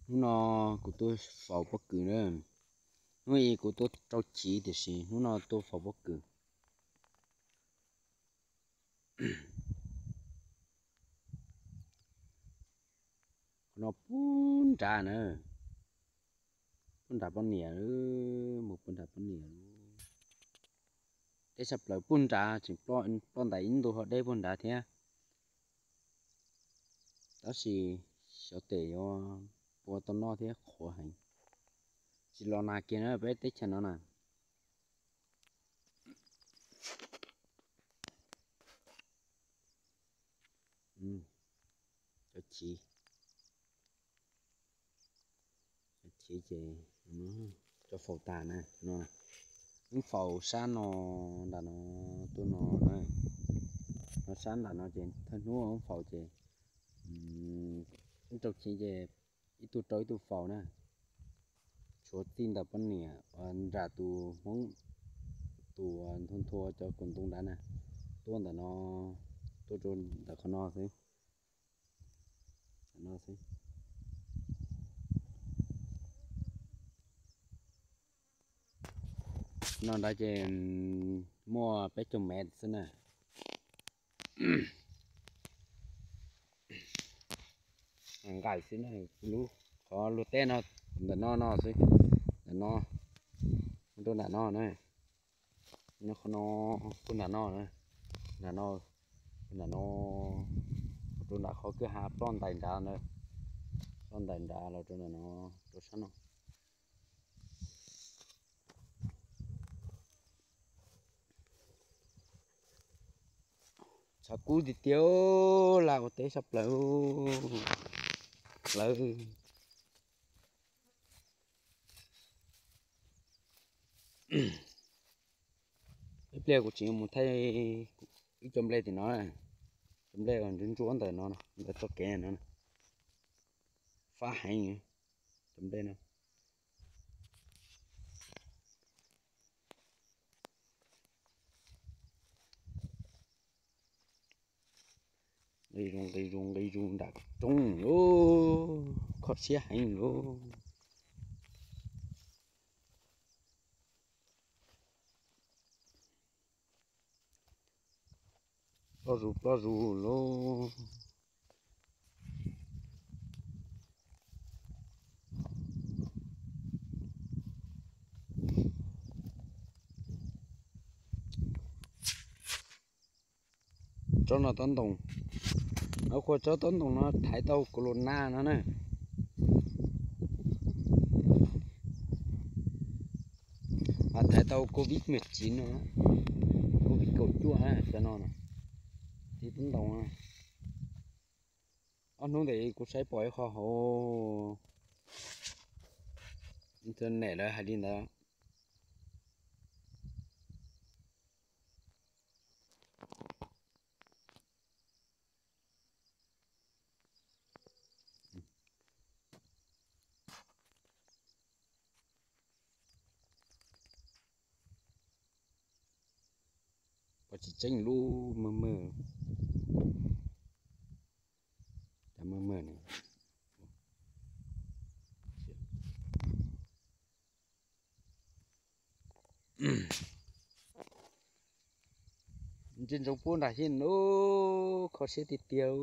Hnub no kuv tuaj faus pob kws na. Hnub i kuv tuaj rau chiv tiam sis hnub no tuaj faus pob kws. Qhov no puag nrad na, puag nrad poj niam, mus puag nrad poj niam. Deb tshaj plaws puag nrad tseem ploj ntais ib ntu ho deb puag nrad thiab. Tab sis xyov tes yuav puas tau noj thiab qhuav heev. Tsis los nag kiag na peb teb chaws no na. Cov chiv, cov chiv ces cov faus tas na no. Wb faus sab no, nram no, tuaj no na. No sab nram no ces thawj hnub wb faus ces ib rau chiv ces ib tug rau ib tug faus na. Tshuav txij ntawm poj niam nram tus Hmoob, tus nthua nthua cov kaus ntoo nrad na, tuaj ntawm no, tuaj rau ntawm qhov no xwb. Qhov no xwb. No nrad ces muaj peb caug mev xwb na. Nqaim xwb na, lub qhov luag teb no, ntawm no no xwb, ntawm no, rau nram no na, no qhov no, rau nram no, nram no, nram no, rau nram qhov kwj ha ploj ntais nrad na, ploj ntais nrad los rau nram no, rau sab no. Tshav kub tiag tiag, laj ua teb sab plaws lawm. Ib pliag kuv tseem mus thaij ib co nplej tim no, cov nplej ntsuab ntsuab ntawm no, ntawm txoj kev no, fab heev cov nplej no. Nqis zus nqis zus nqis zus nram roob lauj, kho siab heev lauj. Ploj zus ploj zus lauj. Tsob no tob ntoo, no qhuas tsob tob ntoo no thaiv tau corona no na. Thaiv tau covid mười chín no, covid kaum cuaj, cov no, txiv tob ntoo. Ob hnub ntawd kuv saib pom ib qho hauv internet lawv hais li ntawd. Pom tsis tseeb lub mawg mawg, cov mawg mawg ne. Ntsia ntsoov puab nram xyov no, kho siab tiag tiag.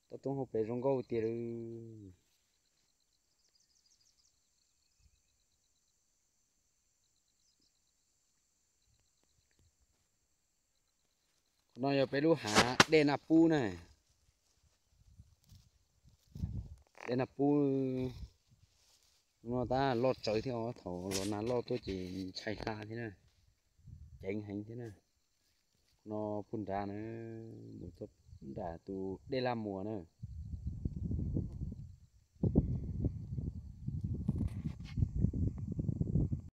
Toj roob hauv pes zoo nkauj tiag li. Qhov no yog peb lub hav dej Naj Pub na. Dej Naj Pub no tab loj tsawv thiab, thaum los nag loj tuaj ces ntshai hla thiab na, ceev heev thiab na. No puag nrad na, mus txog nram tus dej Laj Muas na.